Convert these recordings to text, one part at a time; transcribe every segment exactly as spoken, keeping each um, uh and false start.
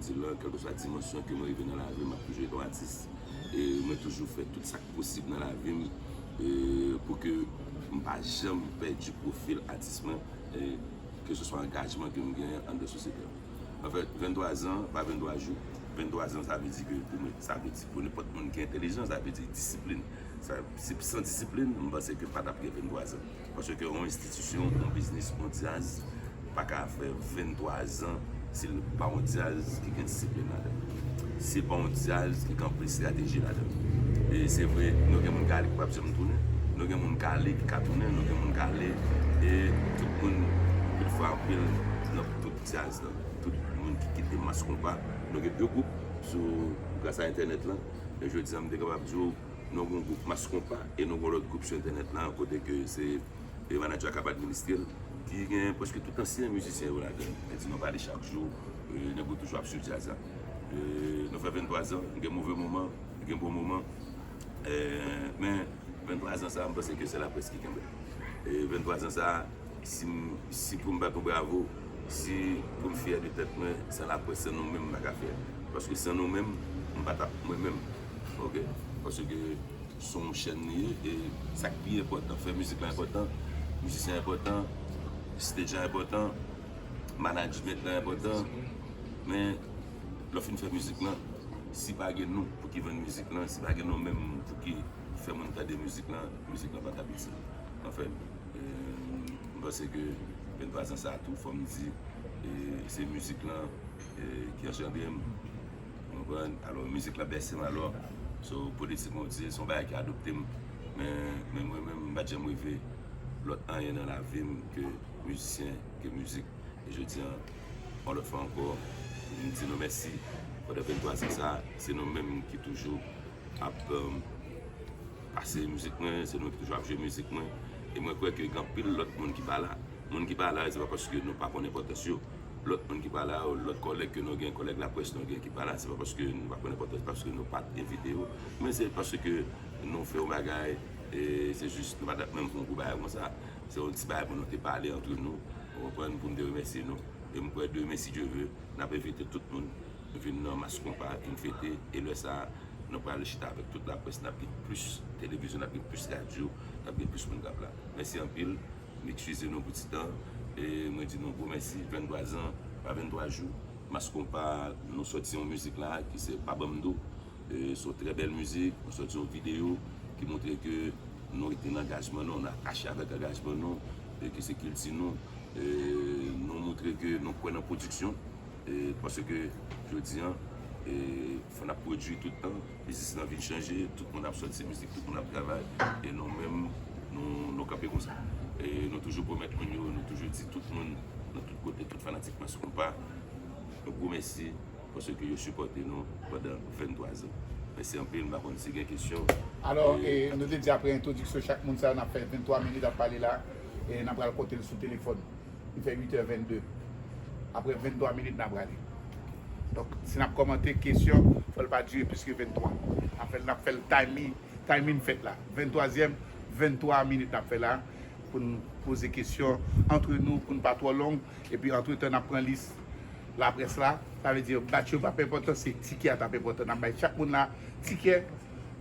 Di lan, kèlkeswa dimansyon ke mwen rive nan lavi m, m ap toujou ede yon atis. E mwen toujou fè tout sa k posib nan lavi m, e, pou ke m pa janm pèdi pwofil atis mwen, e, keseswa angajman ke m genyen anndan sosyete a. Anfèt, venntwa zan, pa venntwa jou. Venntwa zan, sa vle di ke pou mwen, sa vle di pou nenpòt moun ki entèlijan, sa vle di disiplin. Sa, si san disiplin, m panse ke pa t ap gen venntwa zan. Paske yon enstitisyon, yon biznis, yon djaz, pa ka fè venntwa zan si l pa yon djaz ki gen disiplin ladan l. Si l pa yon djaz ki gen anpil estrateji ladan l. E se vre, nou gen moun k ale ki p ap janm tounen, nou gen moun k ale ki ka tounen, nou gen moun k ale, e tout moun, anpil fwa, anpil nan tout djaz lan, tout moun ki kite Mass Konpa, nou gen de gwoup sou, gras a entènèt lan, men jodi a, m te kapab di w, nou gen yon gwoup Mass Konpa e nou gen yon lòt gwoup sou entènèt lan, kote ke se, e, manadjè a k ap administre l, ki gen prèske tout ansyen mizisyen yo ladan l. Mwen di nou pale chak jou, e, nèg yo toujou ap swiv djaz la. E, nou fè venntwa zan, gen move moman, gen bon moman. E, men venntwa zan sa, m panse ke se laprès ki kenbe l. E, venntwa zan sa, si m, si pou m bat yon bravo, si pou m fyè de tèt mwen, san laprès, san nou menm, m pa ka fyè. Paske san nou menm, m pa t ap mwen menm. Oke? Paske se yon chèn li ye, e sa k pi enpòtan, fè mizik la enpòtan, mizisyen enpòtan, stage la enpòtan, management la enpòtan, men lè w fin fè mizik lan, si pa gen nou pou ki vann mizik lan, si pa gen nou menm pou ki fè moun tande mizik lan, mizik lan pa t ap itil. Anfen, e, m panse ke venntwa zan sa a tou, fò m di, e, se mizik lan, e, ki anchante m. Ou konprann? Alò, mizik la bèse m alò. So, politik Bondye, se yon bagay ki adopte m. Men, men mwen menm, m pa t janm reve lòt anyen nan lavi m ke mizisyen, ke mizik. E jodi a, yon lòt fwa ankò, m di nou mèsi. Pandan venntwa zan sa, se nou menm ki toujou ap, um, pase mizik mwen, se nou ki toujou ap jwe mizik mwen. E mwen kwè ke gen anpil lòt moun ki pa la. Moun ki pa la, se pa paske nou pa konn enpòtans yo. Lòt moun ki pa la, lòt kòlèg ke nou gen, kòlèg laprès nou gen ki pa la, se pa paske nou pa konn enpòtans, paske nou pa t envite yo. Men se paske nou fè yon bagay, e se jis nou pa t ap menm fè yon gwo bagay konsa. Se yon ti bagay pou nou te pale antre nou, ou konprann, pou m te remèsye nou. E m kwè demen, si Dye ve, n ap envite tout moun vin nan Mass Konpa, vin fete. E lè sa a, nou pral chita avèk tout laprès, n ap gen plis televizyon, n ap gen plis radyo, n ap gen plis moun k ap la. Mèsi anpil. M eskize nou pou ti tan. E mwen di nou gwo mèsi. Venntwa zan, pa venntwa jou. Mass Konpa, nou sòti yon mizik la ki se Pa Ban M Do. E, se yon trè bèl mizik. Nou sòti yon videyo ki montre ke nou rete nan angajman nou, nou atache avèk angajman nou, e ki se kilti nou. E, nou montre ke nou kwè nan pwodiksyon. E, paske, jodi a, e, fò n ap pwodui tout tan, biznis lan vin chanje, tout moun ap sòti mizik, tout moun ap travay, e nou menm, nou, nou kanpe konsa. E nou toujou pwomèt moun yo, nou toujou di tout moun, nan tout kote, tout fanatik Mass Konpa, yon gwo mèsi, paske yo sipòte nou pandan venntwa zan. Mèsi anpil, m pa konn si gen kesyon. Alò, e, e, nou te di apre entwodiksyon chak moun sa yo, n ap fè venntwa minit ap pale la, e n ap pral konte l sou telefòn. Li fè uit è vennde. Apre venntwa minit, n a prale. Donk, si n ap kòmante kesyon, fò l pa dire plis ke venntwa. N ap fè l, n ap fè l timing, timing fèt la. Venntwazyèm, venntwa minit n ap fè la pou n poze kesyon antre nou, pou n pa twò long. Epi, antretan, n ap pran lis laprès la. Sa vle di, batch yo p ap enpòtan, se tikè a t ap enpòtan. N ap bay chak moun la tikè,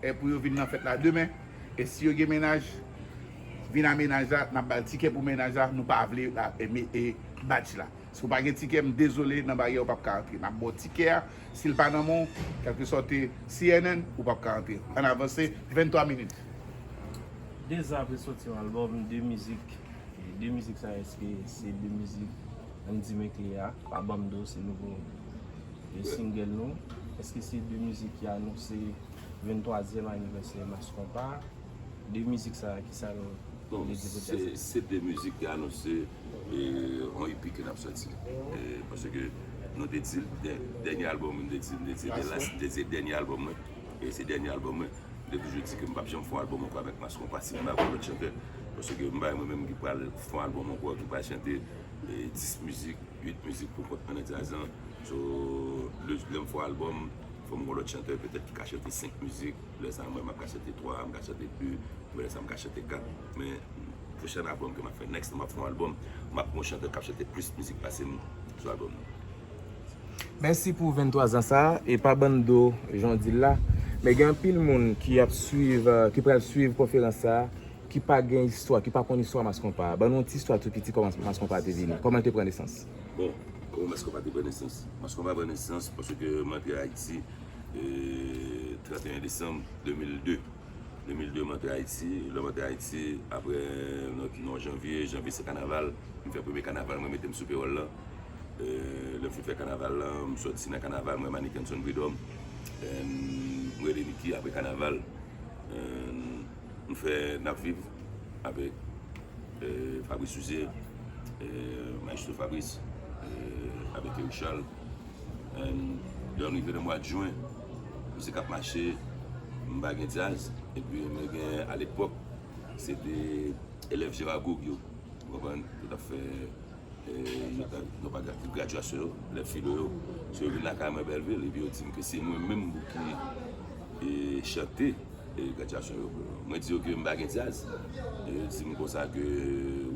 e, pou yo vin nan fèt la demen. E si yo gen mennaj, vin a mennaj la, n ap ba l tikè pou mennaj la, nou pa vle la, e, me-, e, batch la. Si w pa gen tikè, m dezole, nan baryè ou p ap ka antre. N ap ba w tikè a, si l pa nan men w, kèlkeswa w te C N N, ou p ap ka antre. Ann avanse, venntwa minit. De zan apre soti yon albòm, de mizik, e de mizik sa, èske se de mizik, ann di men kle a, Pa Ban M Do, se nouvo, e, single nou. Èske se de mizik ki anonse venntwazyèm anivèsè Mass Konpa? De mizik sa, kisa nou Bon, vle di pou se, jazz? Se de mizik ki anonse, e, yon E P ke n ap sòti. E, paske nou te di l, dè-, dènye albòm, m te di, m te di, the last, m te di dènye albòm mwen. E se dènye albòm mwen. M te toujou di ke m p ap janm fè yon albòm ankò avèk Mass Konpa si m pa gen yon lòt chantè. Paske m pa wè mwen menm ki pral fè yon albòm ankò, ki pral chante, e, dis mizik, uit mizik pou kont mwen nan djaz lan. So, lè, lè m fè yon albòm, fò m gen yon lòt chantè petèt ki ka chante senk mizik. Lè sa a, mwen, m ap ka chante twa, m ka chante de, lè sa a, m ka chante kat. Men, pwochèn albòm ke m ap fè, next, m ap fè yon albòm, m ap gen yon chantè k ap chante plis mizik pase m sou albòm nan. Mèsi pou venntwa zan sa a, e pa bann do, jan w di l la. Men gen anpil moun ki ap swiv, euh, ki pral swiv konferans sa a, ki pa gen istwa, ki pa konn istwa Mass Konpa. Ban nou yon ti istwa tou piti kòman Mass Konpa te vini, kòman l te pran nesans. Bon, kòman Mass Konpa te pran nesans? Mass Konpa pran nesans paske m antre Ayiti, e, trannteyen desanm de mil de. De mil de, m antre Ayiti. Lè m antre Ayiti, apre, nan, nan janvye, janvye se kanaval. M fè premye kanaval, mwen mete m sou pewòl lan. E, lè m fin fè kanaval lan, m sòti nan kanaval, mwen Manikenson Prud'homme. E, m rele Nicky apre kanaval. E, m fè N ap viv avèk, e, Fabrice Souzier, e, Maestro Fabrice, e, avèk Eric Charles. E, lè m rive nan mwa jen, mizik ap mache, m pa gen djaz. Epi mwen gen, alepòk, se te elèv Gérard Gourgue yo. Ou konprann? Yo t ap fè, e, yo t ap, non pa gra-, gradyasyon yo, elèv filo yo. So, yo vin lakay mwen Bèlvil, epi yo di m ke se mwen menm pou ki, e, chante, e, gradyasyon yo. Mwen di yo ke m pa gen djaz. E yo di m konsa ke,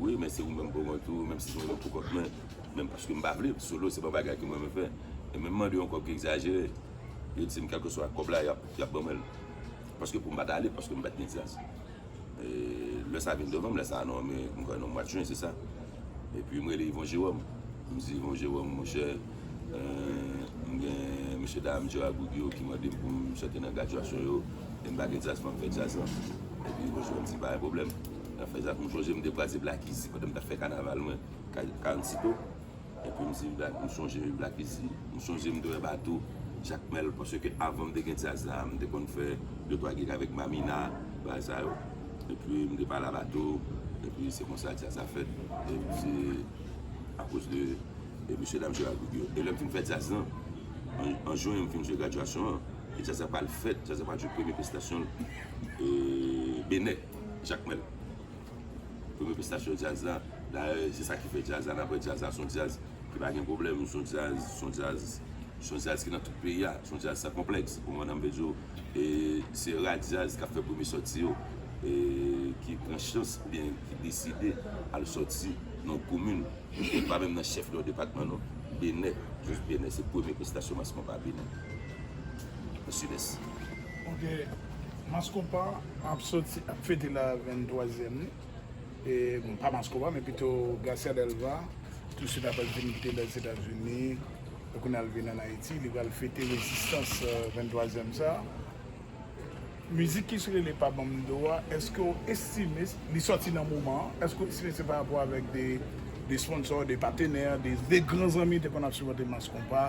wi, men se ou menm pou mwen tou, menm si se ou menm pou kont mwen. Men paske m pa vle, solo, se pa bagay ke mwen renmen fè. E menm mande yon kòb ki egzajere. Yo di m, kèlkeswa kòb la, y ap, y ap ban mwen l. Paske pou m pa t ale, paske m pa t gen djaz. E lè sa vin devan m, lè sa, non, men, m kwè nan mwa jen, se sa. Epi m rele Yvon Jérôme. M di, Yvon Jérôme, monchè, e, m gen mesye dam Gérard Gourgue yo ki mande m pou m chante nan gradyasyon yo. E m pa gen djaz, fò m fè djaz lan. Epi Yvon Jérôme di, pa gen pwoblèm. N ap fè djaz. M sonje m te kwaze Black Easy pandan m t ap fè kanaval mwen, Ka-, Karannsito. Epi m di, Black, m sonje Black Easy. M sonje m te wè Bato, Jakmèl, paske avan m te gen djaz la, m te konn fè de twa gig avèk Mamina, bagay sa yo. Epi m te pale a Bato, epi se konsa djaz la fèt. Epi se akoz de, de mesye dam Gérard Gourgue yo. E lè m fin fè djaz lan, an, an jen, m fin jwe gradyasyon an, e djaz la pral fèt, djaz la pral jwe premye prestasyon l, e, Benè, Jakmèl. Premye prestasyon djaz la, dayè, se sa ki fè djaz la, n ap wè djaz la, se yon djaz ki pa gen pwoblèm, se yon djaz, se yon djaz, se yon djaz ki nan tout peyi a, se yon djaz san konplèks, ou konprann sa m vle di w, e se ra djaz k ap fè premye sòti yo, e ki pran chans oubyen ki deside al sòti nan yon komin, e pa menm nan chèf de depatman non, Benè, jis Benè, se premye prestasyon Mass Konpa Benè, nan Sidès. Ok, Mass Konpa ap sòti, ap fete la venntwazyèm li. E, bon, pa Mass Konpa, men pito Gracia Delva. Tousuit apre l fin kite Lèzetazini, e kounye a l vin ann Ayiti, li pral fete rezistans, e, venntwazyèm sa. Mizik ki sou rele Pa Ban M Do a, èske w estime, li sòti nan moman an, èske w estime se pa rapò avèk de, de sponsò, de patenè, de, de gran zanmi te konn ap sipòte Mass Konpa,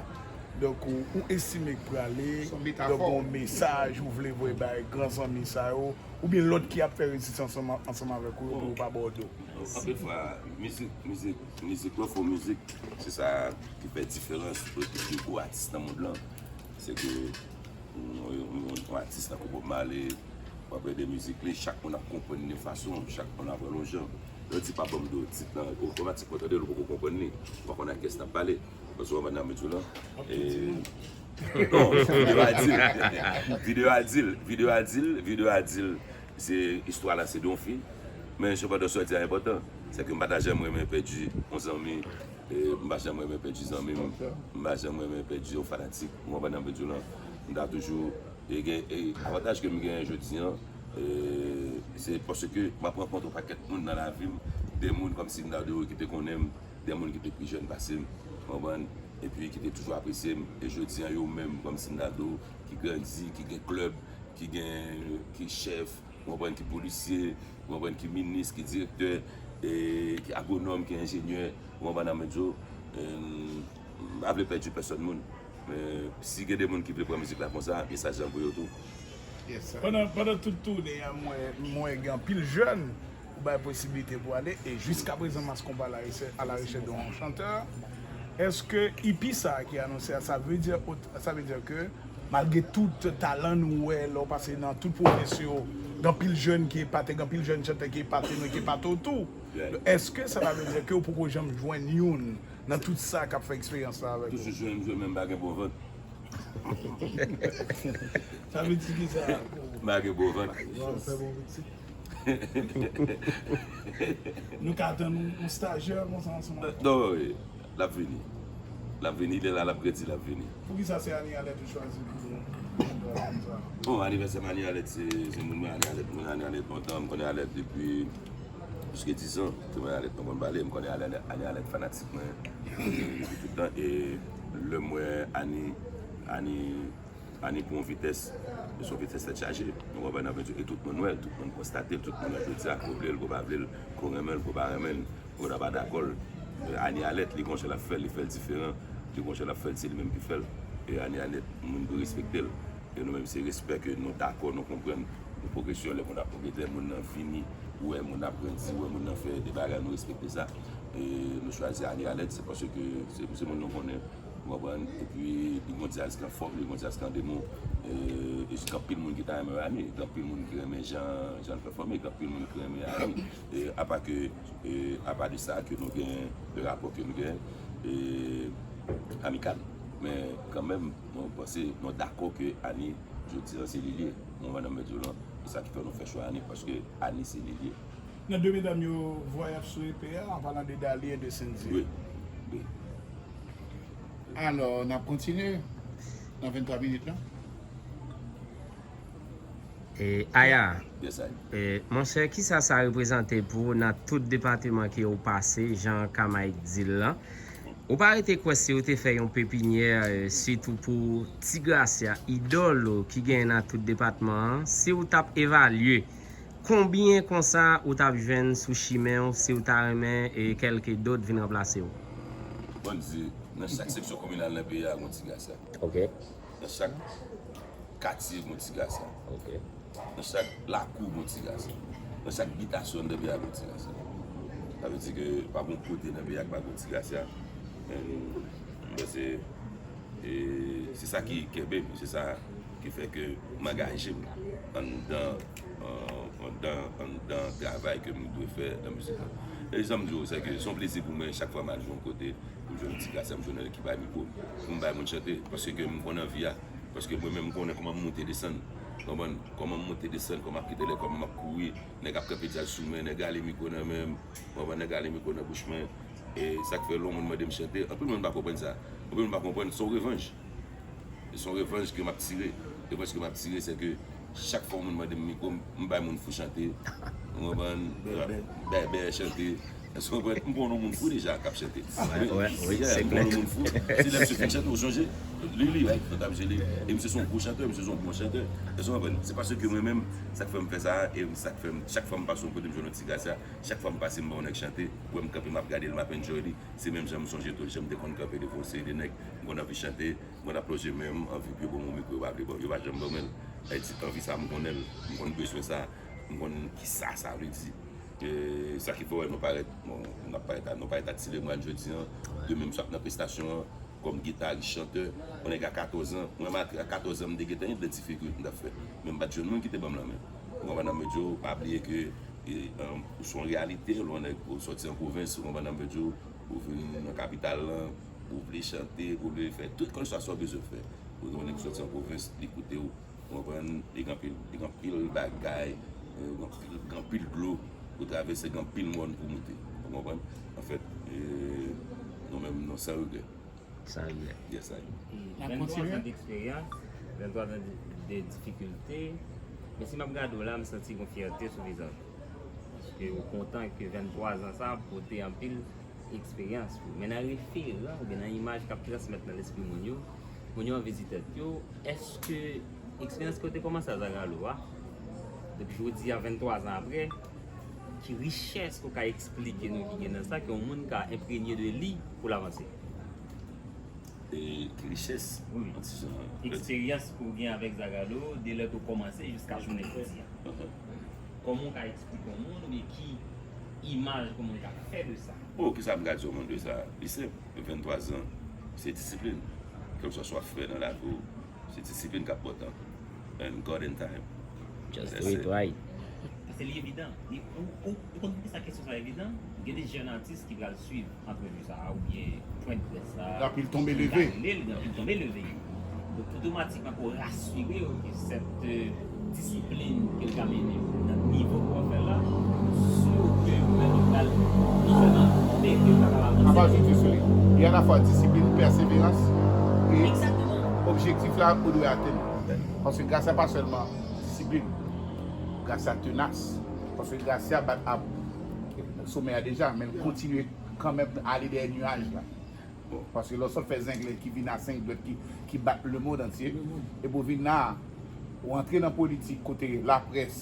donk ou, ou estime k prale, donk gon mesaj ou vle voye bay gran zanmi sa yo, oubyen lòt ki ap fè rezistans ansanm, ansanm avèk ou yo pou yo pa ba w do? Anpil fwa, mizik, mizik, mizik, lè w fè yon mizik, se sa ki fè diferans ant de gwo atis nan mond lan. Se ke yon, yon, yon, yon atis tankou Bob Marley, w ap tande mizik li, chak moun ap konprann li yon fason, chak moun ap wè l yon jan. Lè w di Pa Ban M Do, tit lan, otomatikman, tande l, ou poko konprann li. Ou pa konn ak kiyès n ap pale. Paske w konprann sa m vle di w lan. E, non, videyo a di l. Videyo a di l, videyo a di l, videyo a di l. Se istwa la, se de yon fi. Men sepandan, sa w di a enpòtan. Se ke m pa ta janm renmen pèdi yon zanmi. E, m pa janm renmen pèdi zanmi m. M pa janm renmen pèdi yon fanatik. Ou konprann sa m vle di w lan. M ta toujou, e, gen, e, avantaj ke m genyen jodi an, e, se paske m ap rankontre yon pakèt moun nan lavi m, de moun kòmsi m ta di w ki te konnen m, de moun ki te pi jèn pase m, ou konprann? Epi ki te toujou apresye m. E jodi an, yo menm, kòmsi m ta di w, ki grandi, ki gen klèb, ki gen, ki chèf, ou konprann, ki polisye, ou konprann, ki minis, ki direktè, e, ki agwonòm, ki enjenyè, ou konprann sa m vle di w, e, m pa vle pèdi pèsòn moun. Men, si gen de moun ki vle pran mizik la konsa, mesaj lan pou yo tou. Pandan, pandan tout toune a, mwen, mwen gen anpil jèn ou bay posiblite pou ale, e jiskaprezan Mass Konpa à la recherche, à la recherche d'un chanteur. Èske EP sa a ki anonse a, sa vle di, sa vle di ke malgre tout talan nou wè lè w pase nan tout pwovens yo, gen anpil jèn ki epate, gen anpil jèn chantè ki epate nou, ki epate w tou. Èske sa ta vle di ke w poko janm jwenn youn nan tout sa k ap fè eksperyans la avèk ou? Toujou jwenn, jwenn, men m pa gen bon vant. Sa vle di ki sa? M pa gen bon vant. Waw, fè bon pitit. Nou ka tann yon, yon stajyè konsa ansanm avè w? Non, wi, l ap vini. L ap vini, lè l la, l ap grandi, l ap vini. Poukisa se Annie Alerte ou chwazi pou vennntwa zan sa? Bon, anivèsè m Annie Alerte, se se moun mwen, Annie Alerte, mwen Annie Alerte lontan, m konnen Alerte depi plis ke dizan. Se mwen Alerte mwen konn pale, m konnen Annie Alerte fanatik mwen depi tout tan. E lè m wè Annie, Annie Annie pran yon vitès, e se yon vitès tèt chaje. Nou konprann anfen, e tout moun wè l, tout moun konstate l, tout moun wè jodi a, ke w vle l, ke w pa vle l, ke w renmen l, ke w pa renmen l, ke w ta pa dakò l. Annie Alerte, li gon jan l ap fè l, li fè l diferan, li gon jan l ap fè l, se li menm ki fè l. E Annie Alerte, moun dwe respekte l. E nou menm, se respè ke nou dakò, nou konprann, nou pwogresyon, lè moun ap pwogre, lè moun nan vini, ou wè moun ap grandi, ou wè moun nan fè de bagay, nou respekte sa. E nou chwazi Annie Alerte, se paske se se moun nou konnen. Ou konprann? Epi li gon dyaz ki anfòm, li gon dyaz ki andemon. E gen anpil moun ki ta renmen Annie, gen anpil moun ki renmen jan jan l pèfòme, gen anpil moun ki renmen Annie. E apa ke e apa de sa ke nou gen, de rapò ke nou gen, e amikal. Men kanmenm, mwen panse nou dakò ke Annie, jodi a, se li l ye. Mwen, madanm Medyo lan, e sa ki fè nou fè chwa Annie, paske Annie se li l ye. Nan de medam yo, vwa y ap sou epe a, an palan de Daly e de Sendy. Wi. Wi. Alò, n ap kontinye nan venntwa minit lan. E, Aya, e, monchè, kisa sa reprezante pou ou nan tout depatman ke ou pase, jan Kamaik di l lan? Ou pa rete kwè si ou te fè yon pepinyè, e, sitou pou Ti Grasya, idòl ou ki genyen nan tout depatman an, si ou t ap evalye, konbyen konsa ou t ap jwenn sou chimen w si w ta renmen e kèlke dòt vin ranplase w? Ban m di, nan chak seksyon kominal nan peyi a, gon Ti Grasya. Ok. Nan chak katye, gon Ti Grasya. Ok. Nan chak lakou, gon Ti Grasya. Nan chak bitasyon nan peyi a, gon Ti Grasya. Sa vle di ke pa gon kote nan peyi a ki pa gon Ti Grasya. Mwen se E se sa ki kenbe m, se sa ki fè ke m angaje m anndan anndan anndan travay ke m dwe fè nan mizik lan. E jan m di w, se ke se yon plezi pou mwen chak fwa m al jwe yon kote, pou m jwenn yon Ti Grasya, m jwenn yon nèg ki bay mikwo pou m bay moun chante, paske ke m konn anvi a, paske mwen menm m konnen kòman m moute desann, konprann, kòman m moute desann, kòman m ap kite lè, kòman m ap kouri, nèg ap kanpe djaz sou mwen, nèg rale mikwo nan men m, konprann, nèg rale mikwo nan bouch mwen. E sa k fè lè yon moun mande m chante, anpil moun pa konprann sa. Anpil moun pa konprann, se yon revanj. Se yon revanj ke m ap tire. Revanj ke m ap tire, se ke chak fwa yon moun mande m mikwo, m bay moun fou chante. Ou konprann? Bèbè chante. Èske w konprann? M konn yon moun fou deja k ap chante. M konn yon moun fou. Se lè misye fin chante, ou sonje. Li, li, right? Fò t ap jele. E misye se yon gwo chantè, misye se yon bon chantè. Èske w konprann? Se paske mwen menm, sa k fè m fè sa, e sa k fè m, chak fwa m pase yon kote, m jwenn yon Ti Grasya, chak fwa m pase, m wè yon nèg chante, ou wè m kanpe, m ap gade l, m ap enjoy li. Se menm jan m sonje tou, jan m te konn kanpe devan yon seri de nèg, m konn anvi chante, m konn ap lonje men m, anvi pou yo ban m yon mikwo, yo pa vle ban, yo pa janm ban mwen l. Sa vle di, anvi sa, m konnen l, m konn bezwen sa, m konn kisa sa vle di. E sa ki fè w wè nou parèt, bon, n ap parèt a, nou parèt a Ti Lemoine jodi a, demen m sot nan prestasyon an, kòm gitaris, chantè, yon nèg a katòz an, mwen menm a katòz an, m te gentan idantifye ki wout m t ap fè, men m pa t jwenn moun ki te ban m lanmen. Ou konprann sa m vle di w? Pa bliye ke e, um, ou se yon reyalite, lè yon nèg ou sòti an pwovens, ou konprann sa m vle di w, ou vin nan kapital lan, ou vle chante, ou vle fè tout kèlkeswa sa w bezwen fè. Ou gen yon nèg ki sòti an pwovens, li koute w, ou konprann, li gen anpil, li gen anpil bagay, e, gen anpil, gen anpil dlo pou travèse, gen anpil mòn pou moute. Ou konprann? Anfèt, e, nou menm, nou san regrè. Sa rive. Yes, I. Vennntwa zan deksperyans, vennntwa zan de, de difikilte. Men si m ap gade w la, m santi gon fyète sou vizaj ou. Paske ou kontan ke vennntwa zan sa pote anpil eksperyans pou ou. Men nan referan oubyen nan imaj k ap transmèt nan lespri moun yo, moun yo anvi di tèt yo, èske eksperyans ke w te kòmanse a Zagalo a, depi jodi a, vennntwa zan apre, ki richès ke w ka eksplike nou ki gen nan sa, ke yon moun ka enprenye de li pou l avanse? E ki richès? Wi. Yon ti jan. Eksperyans ke w gen avèk Zagalo, de lè ke w kòmanse jiska jounen jodi a. Kòman w ka eksplike yon moun, oubyen ki imaj ke yon moun ka fè de sa? O, kisa m ka di yon moun de sa? Li senp, vennntwa zan, se disiplin. Kèlkeswa sa w ap fè nan lavi w, se disiplin k ap pòtan. And God in time. Just do it right. Paske li evidan. Li, ou, ou, ou konn poukisa kesyon sa evidan? Gen de jèn atis ki pral swiv antrevi sa a oubyen pwen de près sa a. Gen anpil tonbe leve. Li pral rele l, gen anpil tonbe leve. Donk, otomatikman, pou w rasire yo ke sèt, euh, disiplin ke l ka mennen nan nivo ke w ap fè l la, m si ke ou menm ou pral pi jèn ankò. Apa je te sou li. Li alafwa disiplin, pèseverans e objektif la ou dwe atenn. Paske Gracia pa sèlman disiplin, Gracia tenas. Paske Gracia bat ap somè a deja, men l kontinye kanmenm ale dèyè nyaj la. Paske lè w sot fè zenglen ki vin a senk dwèt ki, ki bat lemonn antye, epi w vin la, ou antre nan politik kote laprès,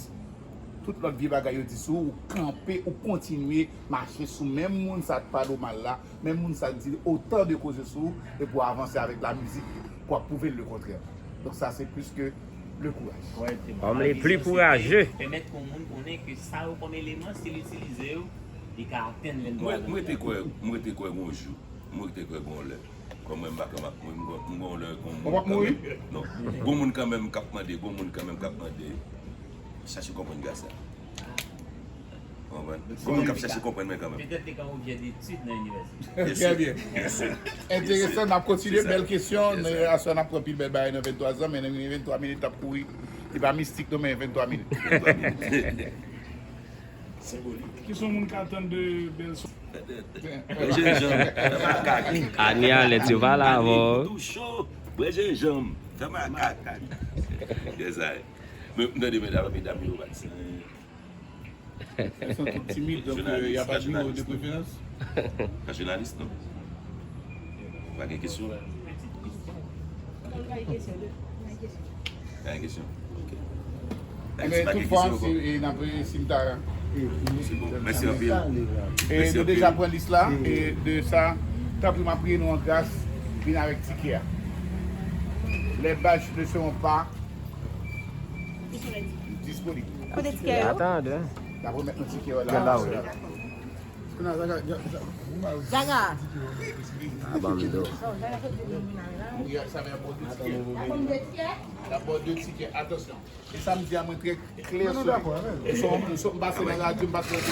tout lòt vye bagay yo di sou ou, ou kanpe, ou kontinye mache sou menm moun sa k pale w mal la, menm moun sa k di otan de koze sou ou, epi w avanse avèk lamizik pou w ap pwouve l lekontrè. Donk sa se plis ke le kouraj. Homme le plus courageux. Pèmèt pou moun konnen ke sa yo kòm eleman, si l itilize yo, li ka atenn lè l dwe Mwen mwen te kwè, mwen te kwè gon jou, mwen te kwè gon lè. Kòm mwen m pa ka m ap, mwen m gon- m gon lè gon Ou p ap mouri? Non. Gon moun kanmenm k ap mande, gon moun kanmenm k ap mande. Chache konprann Gracia. Konprann? Gon moun k ap chache konprann mwen kanmenm. Petèt li ka objè detid nan inivèsite. Trè byen. Enteresan, n ap kontinye. Bèl kesyon. Aswè n ap pran pil bèl bagay nan venntwa zan, men nan venntwa minit ap kouri. Li pa mistik non, men venntwa minit. Ki son moun ka tann de bèl son? Bwè jenjanm, fè makak. Ania, lè ti yo pale avè w. Tou cho, bwè jenjanm, fè makak. Yes I. Men m tande medam, medam yo pa ti. Elles sont toutes timides, donc euh, il n'y a pas de mot de préférence. Pa jounalis non. Pa gen kesyon. Pa gen kesyon. Ok. Men toutfwa, si n ap si m ta. Se bon. Mèsi anpil. E nou deja pran lis la. E de sa, tanpri m ap priye nou an gras, vin avèk tikè a. Les badges ne seront pas disponibles. Kote tikè yo? Atann. N ap remèt nou tikè yo la. Zaga. Abando. Sa va bò de tikè. La bò de tikè. Atansyon. E samdi a mwen trè klè sou li. M sot m pase nan radyo, m pase nan